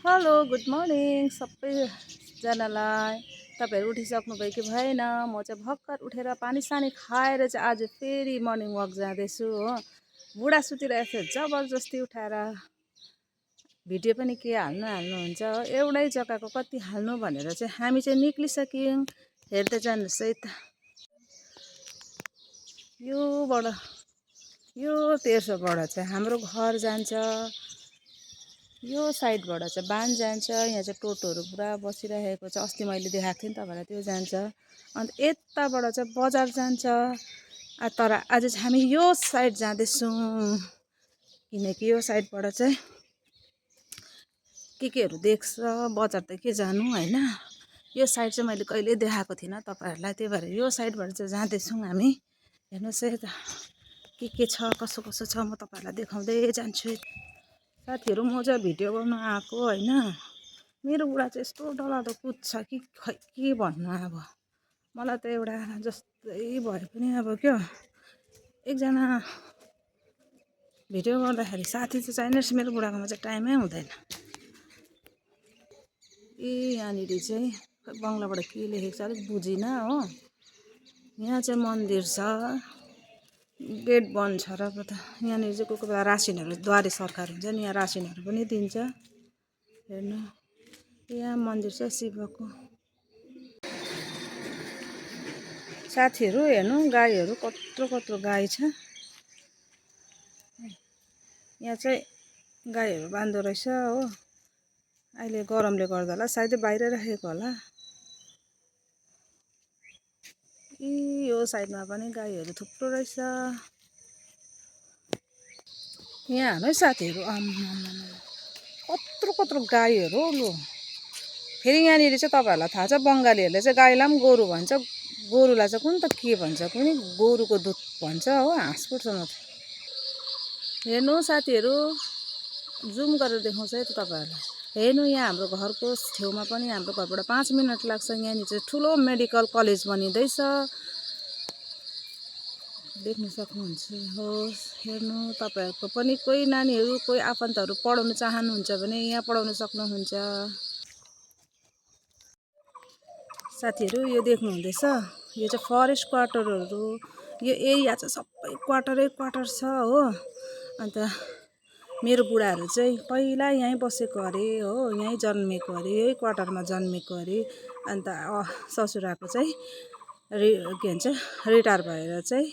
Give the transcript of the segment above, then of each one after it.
Hello good morning सबैजनालाई। तपाईँहरू उठिसक्नुभयो कि भएन? म चाहिँ भर्खर उठेर पानी सानी खाएर चाहिँ आज फेरि मर्निङ वक जाँदैछु हो। बुढा सुतिरहेको थियो, जबरजस्ती उठाएर भिडियो पनि के हाल्नुहुन्छ हो। एउटै जग्गाको कति हाल्नु भनेर चाहिँ हामी चाहिँ निक्लिसक्यौँ। हेर्दै जानुहोस् है त, यो तेर्सोबाट चाहिँ हाम्रो घर जान्छ, यो साइडबाट चाहिँ बान जान्छ। यहाँ चाहिँ टोटोहरू पुरा बसिरहेको छ, अस्ति मैले देखाएको थिएँ नि तपाईँलाई, त्यो जान्छ। अन्त यताबाट चाहिँ बजार जान्छ। तर आज चाहिँ हामी यो साइड जाँदैछौँ, किनकि यो साइडबाट चाहिँ केहरू देख्छ। बजार त के जानु होइन, यो साइड चाहिँ मैले कहिले देखाएको थिइनँ तपाईँहरूलाई, त्यही भएर यो साइडबाट चाहिँ जाँदैछौँ हामी। हेर्नुहोस् है त, के छ, कसो कसो छ, म तपाईँहरूलाई देखाउँदै जान्छु। साथीहरू, म चाहिँ भिडियो गर्नु आएको होइन। मेरो बुढा चाहिँ यस्तो डरलाग्दो कुद्छ कि खै के भन्नु। अब मलाई त एउटा जस्तै भए पनि अब क्या, एकजना भिडियो गर्दाखेरि साथी चाहिँ चाहिने। मेरो बुढाकोमा चाहिँ टाइमै हुँदैन। यहाँनिर चाहिँ बङ्गलाबाट के लेखेको छ अलिक बुझिनँ हो। यहाँ चाहिँ मन्दिर छ, गेट बन्द छ र पो त। यहाँनिर चाहिँ कोही बेला रासिनहरू, द्वारे सरकार हुन्छ नि, यहाँ रासिनहरू पनि दिन्छ। हेर्नु, यहाँ मन्दिर छ शिवको। साथीहरू हेर्नु, गाईहरू कत्रो कत्रो गाई छ। यहाँ चाहिँ गाईहरू बाँध्दो रहेछ हो। अहिले गरमले गर्दा होला, सायदै बाहिर राखेको होला। यो साइडमा पनि गाईहरू थुप्रो रहेछ। यहाँ हेर्नु है साथीहरू, कत्रो कत्रो गाईहरू लु। फेरि यहाँनिर चाहिँ तपाईँहरूलाई थाहा छ, बङ्गालीहरूले चाहिँ गाईलाई पनि गोरु भन्छ, गोरुलाई चाहिँ कुनि त के भन्छ, कुनि गोरुको दुध भन्छ हो। हाँस उठ्छ म त। हेर्नु साथीहरू, जुम गरेर देखाउँछ है त तपाईँहरूलाई। हेर्नु, यहाँ हाम्रो घरको छेउमा पनि, हाम्रो घरबाट 5 मिनट लाग्छ, यहाँनिर चाहिँ ठुलो मेडिकल कलेज बनिँदैछ, देख्न सक्नुहुन्छ। होस्, हेर्नु, तपाईँहरूको पनि कोही नानीहरू, कोही आफन्तहरू पढाउनु चाहनुहुन्छ भने यहाँ पढाउन सक्नुहुन्छ। साथीहरू, यो देख्नुहुँदैछ, यो चाहिँ फरेस्ट क्वार्टरहरू। यो एरिया चाहिँ सबै क्वार्टरै क्वार्टर छ हो। अन्त मेरो बुढाहरू चाहिँ पहिला यहीँ बसेको अरे हो, यहीँ जन्मेको अरे, यही क्वार्टरमा जन्मेको अरे। अन्त ससुराको चाहिँ के भन्छ, रिटायर भएर चाहिँ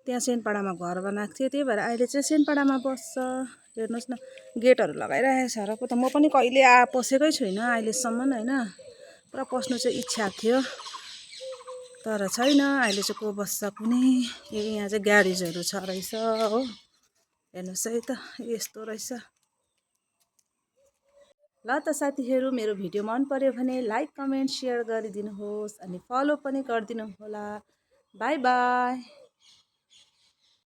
त्यहाँ सेनपाडामा घर बनाएको थियो, त्यही भएर अहिले चाहिँ सेनपाडामा बस्छ। हेर्नुहोस् न, गेटहरू लगाइरहेको छ र पो त। म पनि कहिले पसेकै छुइनँ अहिलेसम्म होइन। पुरा पस्नु चाहिँ इच्छा थियो, तर छैन। अहिले चाहिँ को बस्छ कुनै। यहाँ चाहिँ ग्यारेजहरू छ रहेछ हो। हेर्नुहोस् है त, यस्तो रहेछ। ल त साथीहरू, मेरो भिडियो मन पर्यो भने लाइक कमेन्ट सेयर गरिदिनुहोस्, अनि फलो पनि गरिदिनु होला। By by.